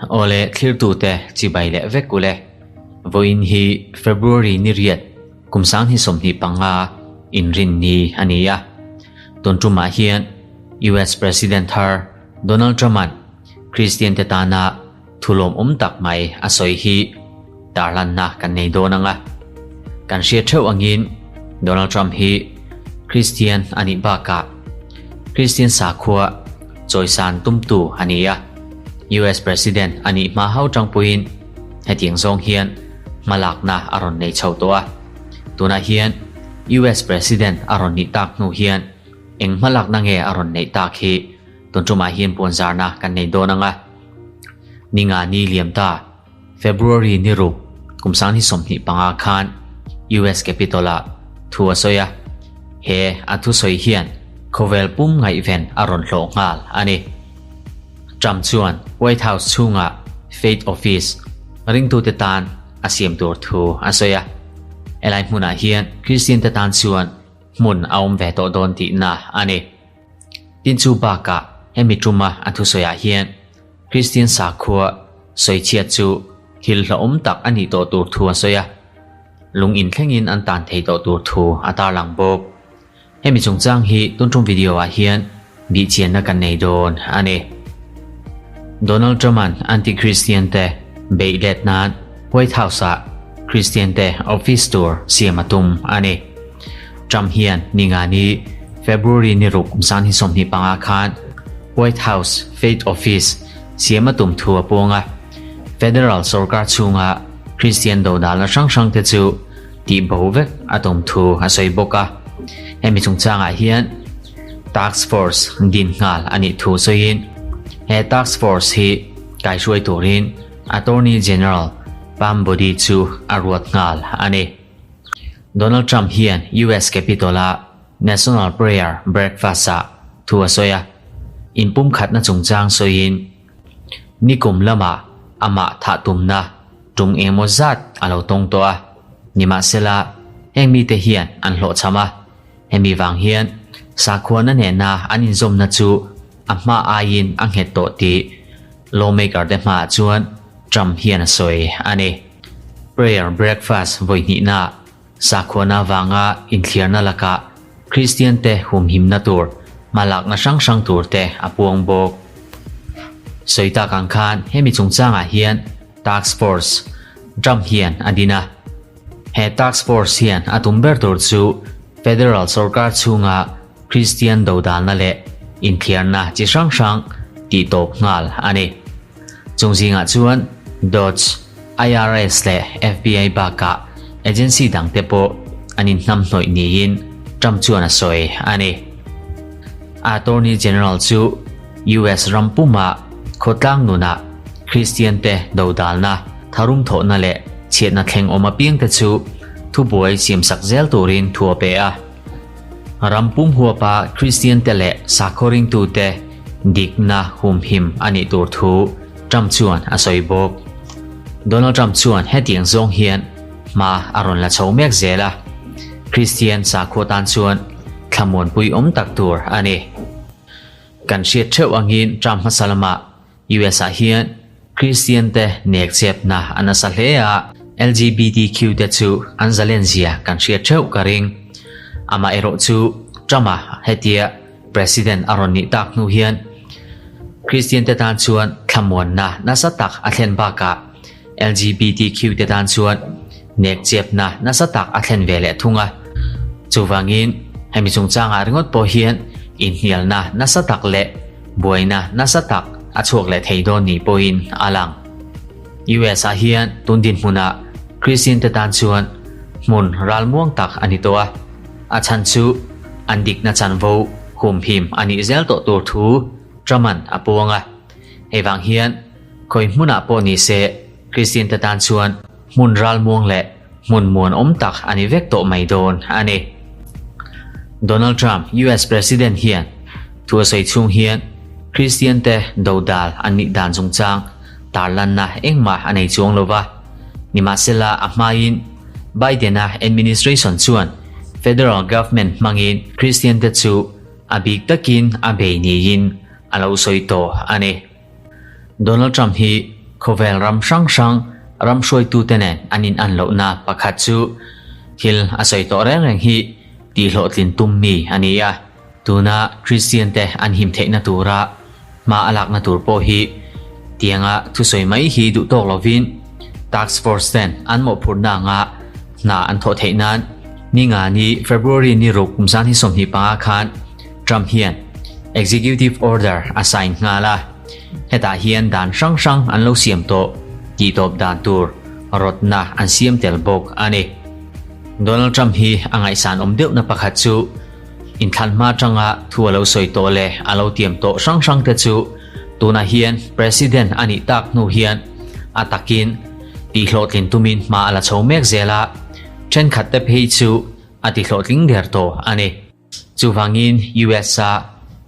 Awle thlirtute chibai leh vek ule. Vawiin hi February ni riat kum 2025 inrin ni a ni a. Tun tumah hian US President thar Donald Trump-a'n Kristian te tana thu lawmawm tak mai a sawi hi tarlanna kan nei dawn ang a. Kan hriat theuh angin Donald Trump hi Kristian a nih bakah Kristian sakhua chawisan tumtu a ni a. US President a nih hma hau tangpuiin hetiang zawng hian hmalakna a rawn nei chho tawh a. Tunah hian US President a rawn nih tak hnu hian eng hmalakna nge a rawn neih tak hi tun tumah hian puanzarna kan nei dawn ang a. Ninga ni liam ta, February ni ruk kum 2025 khan US Capitol ah thu a sawi a, he a thusawi hian khawvel pum ngaihven a rawn hlawh nghal a ni. Trump chuan White House chhungah Faith Office ringtute tan a siam tur thu a sawi a, helai hmunah hian Kristian te tan chuan hmun a awm ve tawh dawn tihna a ni. Tin chu bakah hemi tuma a thusawiah hian Kristian sakhua sawichhiat chu thil hlauhawm tak a nih tawh tur thu a sawi a, lung inthlengin an tan thei tawh tur thu a tarlang bawk. Hemi chungchang hi tun tum video ah hian bihchianna kan nei dawn a ni. Donald Trump-a'n anti-Kristian te beih let nan White House-ah Kristian te office tur siam a tum a ni. Trump hian Ningani, February ni ruk kum 2025 khan White House Faith Office siam a tum thu a puang a, federal sorkar chhunga Kristian dodalna hrang hrang te chu tih bo vek a tum thu a sawi bawk a. Hemi chungchangah hian Task Force din nghal a nih thu sawiin he Task Force hi kaihruai turin Attorney General Pam Bondi chu a ruat nghal a ni. Donald Trump hian US Capitol-a National Prayer Breakfast-ah thu a sawi a, inpumkhatna chungchang sawiin nikum lamah amah thah tumna tum engemaw zat a lo tawng tawh a, nimahsela heng mite hian an hlawhchham a, hemi vang hian sakhuana nena an inzawmna chu a hma aiin a nghet tawh tih lawmaker te hmaah chuan Trump hian a sawi a ni. Prayer breakfast vawi hnihna sakhuana vanga inthliarna lakah Kristian te humhimna tur hmalakna hrang hrang tur te a puang bawk. Sawi tak ang khan hemi chungchangah hian Task Force Trump hian a din a. He Task Force hian a tum ber tur chu Federal sorkar chhunga Kristian dodalna leh inthliarna chi hrang hrang tih tawp nghal a ni. Chung zingah chuan DOGE, IRS leh FBI bakah agency dangte pawh an inhnamhnawih niin Trump chuan a sawi a ni. Attorney General chu US ram pumah khawtlang nunah Kristian te dodalna, tharum thawhna leh chhiatna thleng awm apiangte chu thubuai siamsak zel turin thu a pe a. Ram pum huapa Kristian te leh sakhaw ringtute dikna humhim a nih tur thu Trump chuan a sawi bawk. Donald Trump chuan hetiang zawng hian hma a rawn la chho mek zel a, Kristian sakhua tan chuan thlamuanpui awm tak tur a ni. Kan hriat theuh angin Trump hmasa lamah US ah hian Kristian te nek chepna a nasa hle a, LGBTQ te chu an zalen zia kan hriat theuh ka ring. Amaherawh chu Trump-a hetia President a rawn nih tak hnu hian Kristian te tan chuan thlamuanna nasa tak a thlen bakah LGBTQ te tan chuan nek chepna nasa tak a thlen ve leh thung a. Chuvangin hemi chungchangah ringawt pawh hian inhnialna nasa tak leh buaina nasa tak a chhuak leh thei dawn ni pawhin a lang. US ah hian tun dinhmunah Kristian te tan chuan hmun ralmuang tak a ni tawh a, a chhan chu an dikna chanvo humhim a nih zel tawh tur thu Trump-a'n a puang a. Hei vang hian khawi hmunah pawh ni se Kristian te tan chuan hmun ralmuang leh hmun muanawm tak a ni vek tawh mai dawn a ni. Donald Trump, US President hian thu a sawi chhung hian Kristian te dodal an nih dan chungchang tarlanna engmah a nei chuang lo va. Nimahsela a hmain Biden-a administration chuan federal government hmangin Kristian te chu a bik takin a bei niin. a lo sawi tawh a ni. Donald Trump hi khawvel ram hrang hrang ram hruaitute nen an inan lohna pakhat chu thil a sawi tawh reng reng hi tihhlawhtlin tum mi a ni a. Tuna Kristian te an him theihna tura hma a lakna tur pawh hi tianga thusawi mai hi duh tawk lovin Task Force ten an mawhphurhna anga hna an thawh theih nan ni nga ni February ni ruk kum zan hi 25 khan Trump hian Executive Order a sign nghal a, hetah hian dan hrang hrang an lo siam tawh tih tawp dan tur rawtna an siam tel bawk a ni. Donald Trump hi a ngaihsan awm deuhna pakhat chu Inthlan hma atanga thu a lo sawi tawh leh a lo tiam tawh hrang hrang te chu tunah hian President a nih tak hnu hian a takin tihhlawhtlin tumin hma a la chho mek zel a, thenkhat te phei chu a tihlawhtling der tawh a ni. Chuvangin US-a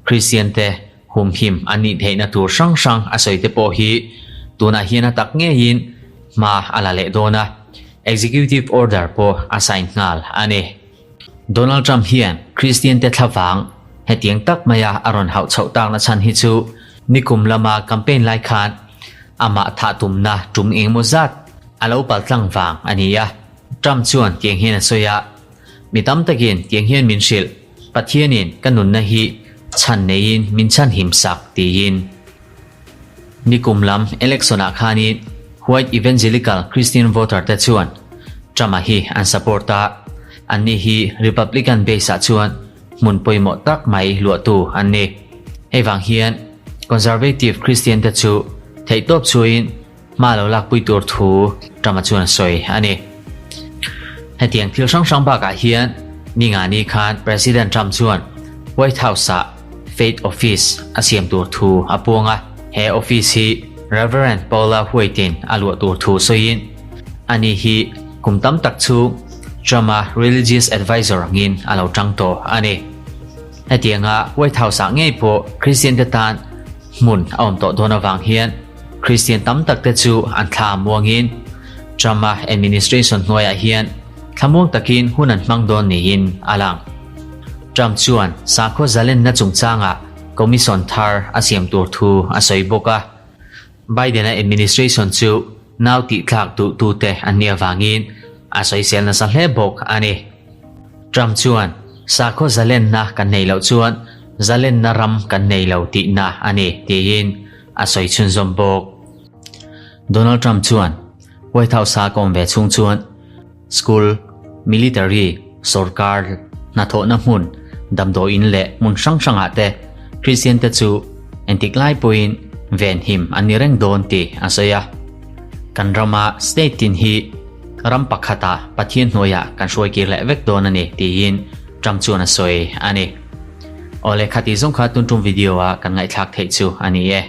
Christian te humhim an nih theihna tur hrang hrang a sawi te pawh hi tunah hian a tak ngeiin hma a la leh dawn a, Executive Order pawh a sign nghal a ni. Donald Trump hian Kristian te thlavang hetiang tak maia a rawn hauh chhoh takna chhan hi chu nikum lama campaign lai khan amah thah tumna tum engemaw zat a lo paltlang vang a ni a. Trump chuan tiang hian a sawi a, Mi tam takin tiang hian min hrilh, Pathianin ka nunna hi chhan neiin min chhanhim sak tiin. Nikum lam election-ah khanin White Evangelical Christian voter te chuan Trump-a hi an support a, anni hi Republican base-ah chuan hmun pawimawh tak mai luahtu an ni. Hei vang hian Conservative Christian te chu theihtawp chhuain hma lo lakpui tur thu Trump-a chuan a sawi a ni. Hetiang thil hrang hrang bakah hian Ningani khan President Trump chuan White House-ah Faith Office a siam tur thu a puang a, he office hi Rev. Paula White-in a luah tur thu sawiin ani hi kum tam tak chhung Trump-a religious advisor angin a lo tang tawh a ni. Hetianga White House-ah ngei pawh Christian-te tan hmun a awm tawh dawn avang hian Christian tam tak te chu an thla muangin Trump-a administration hnuaiah hian thlamuang takin hun an hmang dawn niin a lang. Trump chuan sakhaw zalenna chungchangah commission thar a siam tur thu a sawi bawk a. Biden-a administration chu nau tihtlak duhtute an nih avangin a sawisel nasa hle bawk a ni. Trump chuan sakhaw zalenna kan nei loh chuan zalenna ram kan nei lo tihna a ni tiin a sawi chhunzawm bawk. Donald Trump chuan White House-a ka awm ve chhung chuan School, Military, Sorkar, hnathawhna hmun, damdawiin leh hmun hrang hrangah te Kristian te chu entik lai pawhin venhim an ni reng dawn tih a sawi a. Kan rama state tin hi ram pakhata Pathian hnuaiah kan hruai kir leh vek dawn a ni tiin Trump chuan a sawi a ni. Awle khati zawng kha tun tum video a kan ngaihthlak theih chu a ni e.